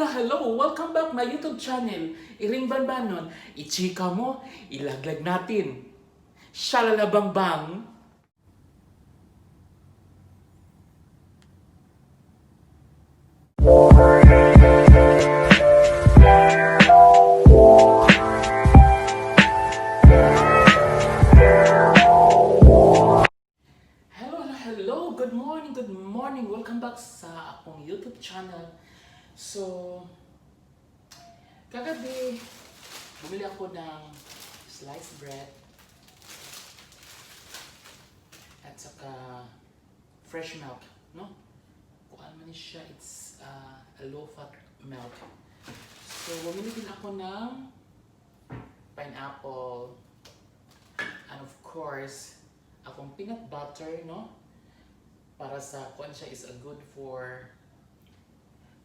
Hello, hello! Welcome back my YouTube channel. Iring Banbanon. Ichika mo, ilaglag natin. Shalalabang bang! Hello, hello, hello! Good morning, good morning! Welcome back sa akong YouTube channel. So, kagabi, bumili ako ng sliced bread at saka fresh milk, no? Kung ano man siya, it's a low-fat milk. So, bumili din ako ng pineapple and of course, akong peanut butter, no? Para sa kuan siya is a good for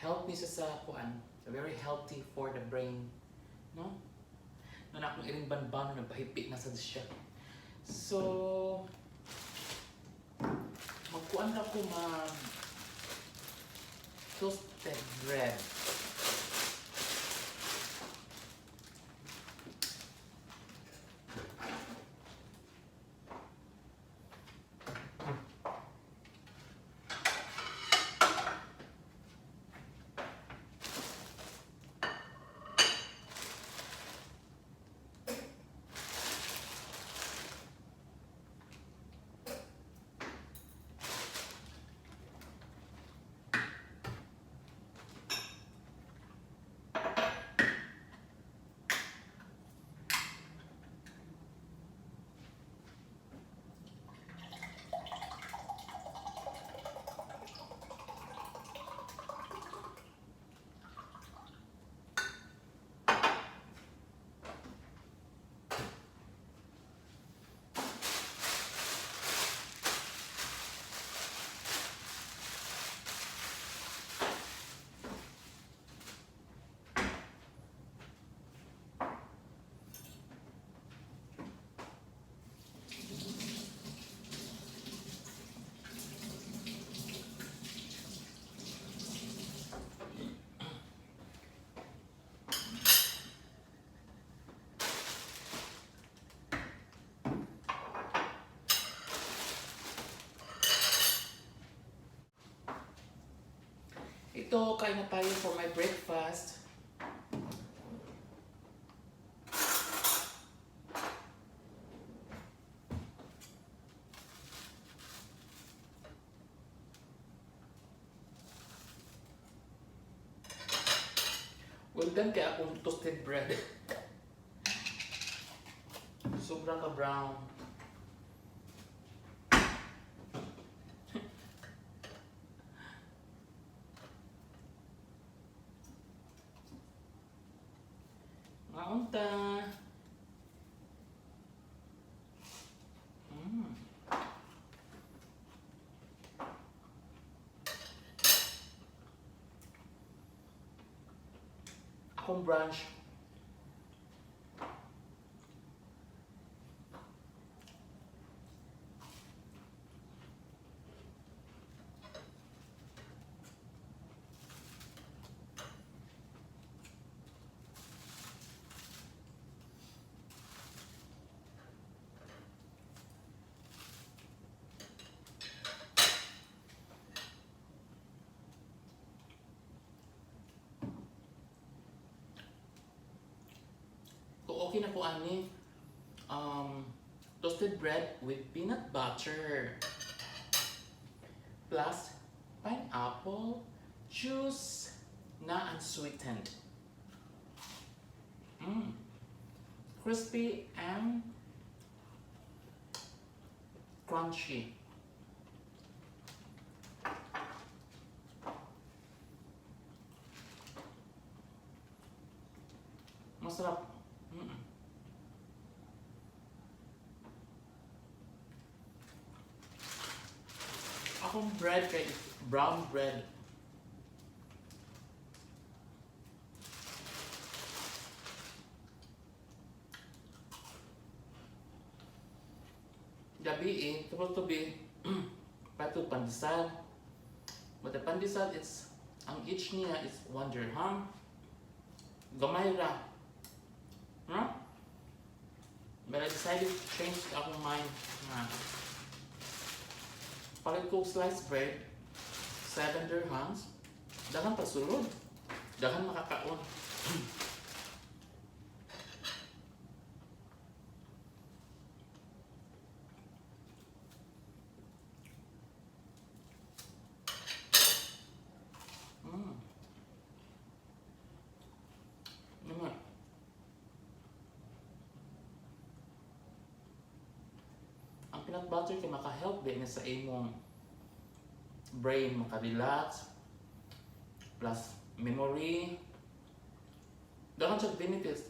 health ni siya sa kuan. Very healthy for the brain, no? Noon akong iring banban nagpahipi na sad siya. So, magkuan ra ko mag toasted bread. Ito, kain na tayo for my breakfast. Well done kay akong toasted bread. Sobra ka brown. Maunta. Akong brunch. Kung okay na ko ani, toasted bread with peanut butter plus pineapple juice na unsweetened. Crispy and crunchy. Masarap. Akong bread kay brown bread. Gabi eh, supposed to be pato pandesal. But the pandesal, it's Ang each niya is 1 dirham. Gamay ra. No? But I decided to change akong mind nga palit ko sliced bread, 7 dirhams. Daghan pa sulod. Daghan makakaon. Naman. Ang peanut butter kay maka-help din sa imong brain maka-relax, plus memory. Daghan siya benefits.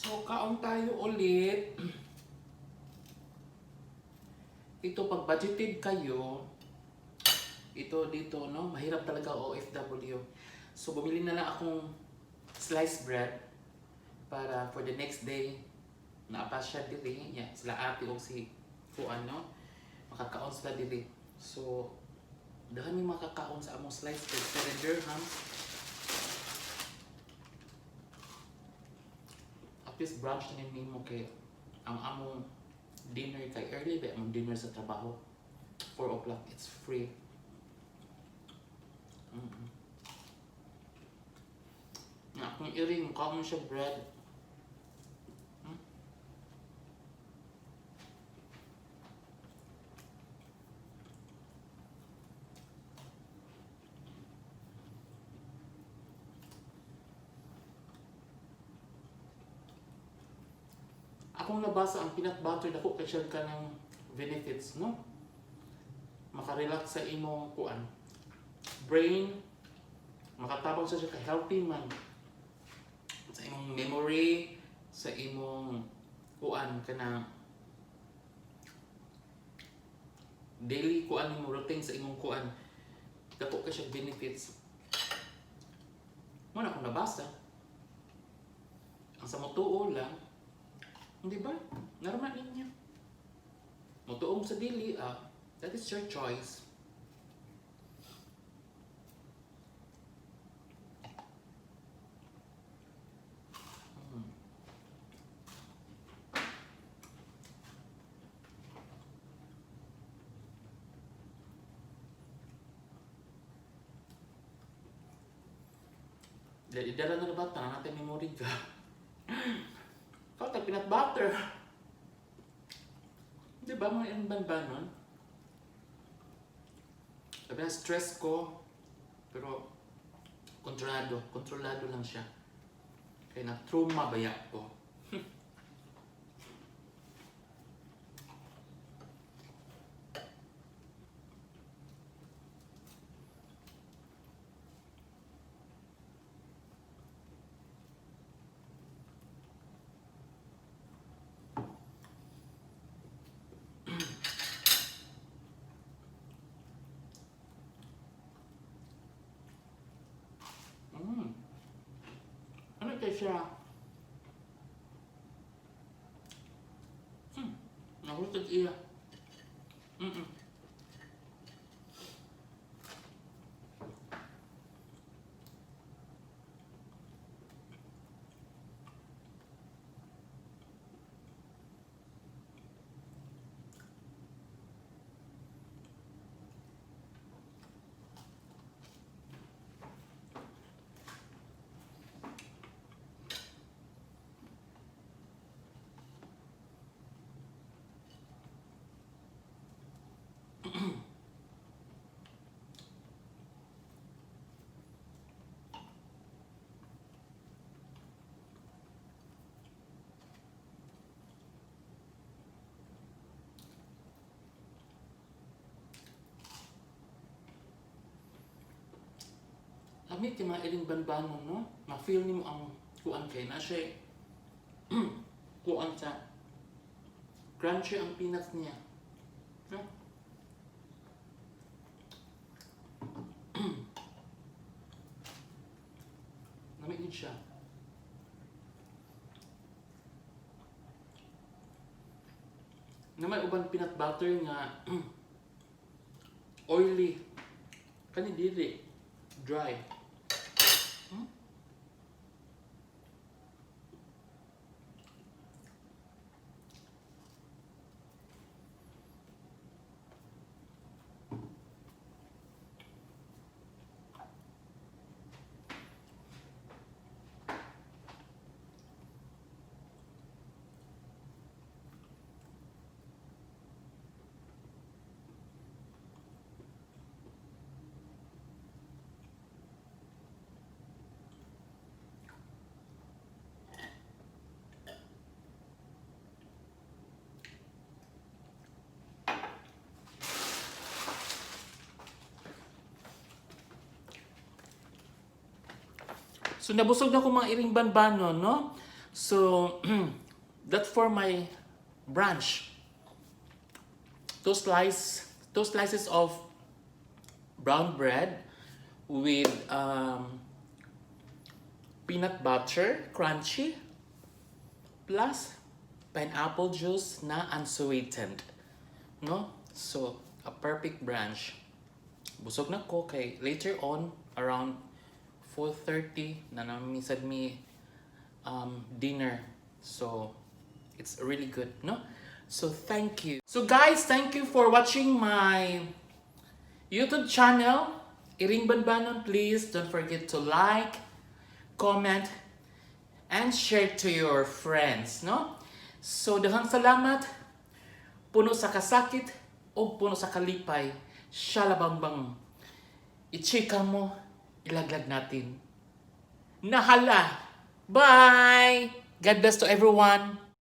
So, kaon tayo ulit. Ito, pag budgeted kayo, ito dito, no? Mahirap talaga OFW. So, bumili na lang akong sliced bread para for the next day, naa pa siya diri. Yeah, sila ate o si kuan, no? Makakaon sila diri. So, daghan mi makakaon sa among sliced bread. 7 dirhams. At least brunch na nimo kay ang among dinner kay early ba among dinner sa trabaho, 4 o'clock, it's free. Nga akong iring kaon siya bread. Akong nabasa ang peanut butter, dako kay siya kanang benefits, no? Makarelax sa imong kuan brain, makatabang sa siya ka healthy man sa imong memory, sa imong kuan, kana daily kuan mo, routine sa imong kuan, dako kay siya benefits mo na akong nabasa. Ang sa motuo lang, hindi ba? Normal ninyo. Motuo mo sa dili, ah, that is your choice. Dahil idala na ba, tanan natin memory ka. Ikaw, tag peanut butter. Di ba, mga inban ba nun? Sabi na, stress ko, pero kontrolado, kontrolado lang siya. Kaya na trauma baya ko. Ano kay siya? Nahulog iya. Lami kay mga iring banbanon, no? Ma-feel nimo ang kuan kay na siya kuan sa crunchy ang peanuts niya. No? Lami din siya. Na may uban peanut butter nga oily. Kani dili dry. So nabusog na ko, mga iring banbanon, no? So that's for my brunch. Two slices of brown bread with peanut butter, crunchy, plus pineapple juice na unsweetened. No? So, a perfect brunch. Busog na ko kay later on, around 4:30 na namin sad mi dinner. So, it's really good, no? So, thank you. So, guys, thank you for watching my YouTube channel, Iring Banbanon. Please don't forget to like, comment, and share to your friends, no? So, daghang salamat. Puno sa kasakit o puno sa kalipay. Shalabang. Ichika mo, ilaglag natin. Nahala! Bye! God bless to everyone.